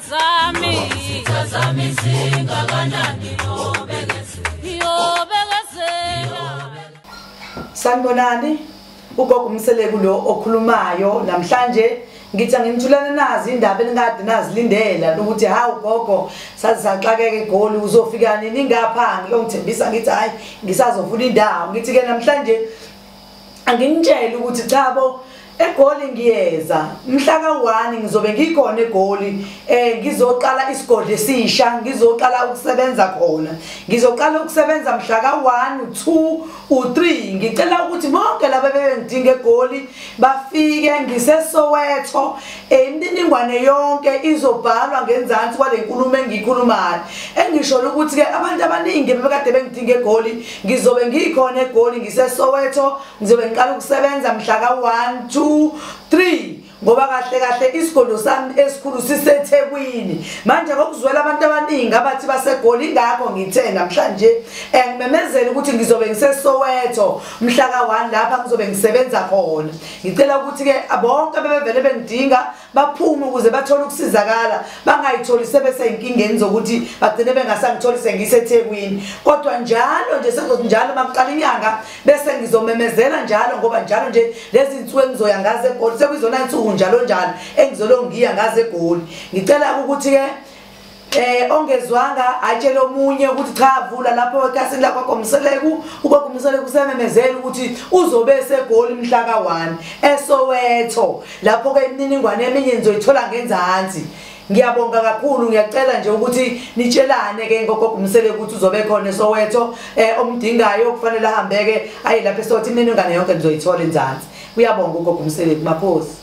zami, izitha zami zingakanani, yobekezela. Sanibonani, ugogo uMseleku lo okhulumayo namhlanje. Ngithi angimthulana nazi indaba enikade nazilindela ukuthi hawu gogo saze saxakeka eGoli, uzofika nini ngapha? Ngiyongithembisa ngithi hayi ngisazofuna indawo. Ngithi ke namhlanje anginitshele ukuthi cha bo, eGoli ngiyeza mhla ka-1, ngizobe ngikhona eGoli. Ngizoqala isigodlo esisha, ngizoqala ukusebenza khona. Ngizoqala ukusebenza mhla ka-1, 2, u3. Ngicela ukuthi bonke laba bebengidinga eGoli bafike, ngiseSoweto. Imininingwane yonke izobhalwa ngenzansi kwale nkulumo engiyikhulumayo. Engisho ukuthi ke abantu abaningi bebekade bengidinga eGoli, ngizobe ngikhona eGoli, ngiseSoweto. Ngizobe ngiqala ukusebenza mhla ka-1, 2, 3, ngoba kahle kahle isigodlo sami esikhulu siseThekwini. Manje ngokuzwela abantu abaningi abathi baseGoli, ingakho ngithe namhlanje ngimemezele ukuthi ngizobe ngiseSoweto mhla ka-1, lapha ngizobe ngisebenza khona. Ngicela ukuthi ke bonke bebevele bengidinga baphume ukuze bathole ukusizakala, bangayitholi sebeseyinkingeni zokuthi bagcine bengasangitholi sengiseThekwini. Kodwa njalo nje sekuzothi njalo makuqala inyanga bese ngizomemezela njalo, ngoba njalo nje lezi nsuku engizoya ngazo eGoli sekuyizona nsuku njalo njalo engizolo ngiya ngazo eGoli. Ngicela ukuthi ke ongezwanga atshele omunye ukuthi cha, vula lapho ekhasini lakho Mseleku, ugogo Mseleku usememezela ukuthi uzobe eseGoli mhla ka-1 eSoweto. Lapho ke imininingwane eminye nizoyithola ngenzansi. Ngiyabonga kakhulu, ngiyacela nje ukuthi nitshelane ke ngogogo Mseleku ukuthi uzobe khona eSoweto. Omdingayo kufanele ahambeke aye lapha eSoweto, imininingwane yonke nizoyithola enzansi. Uyabonga ugogo Mseleku, makhosi.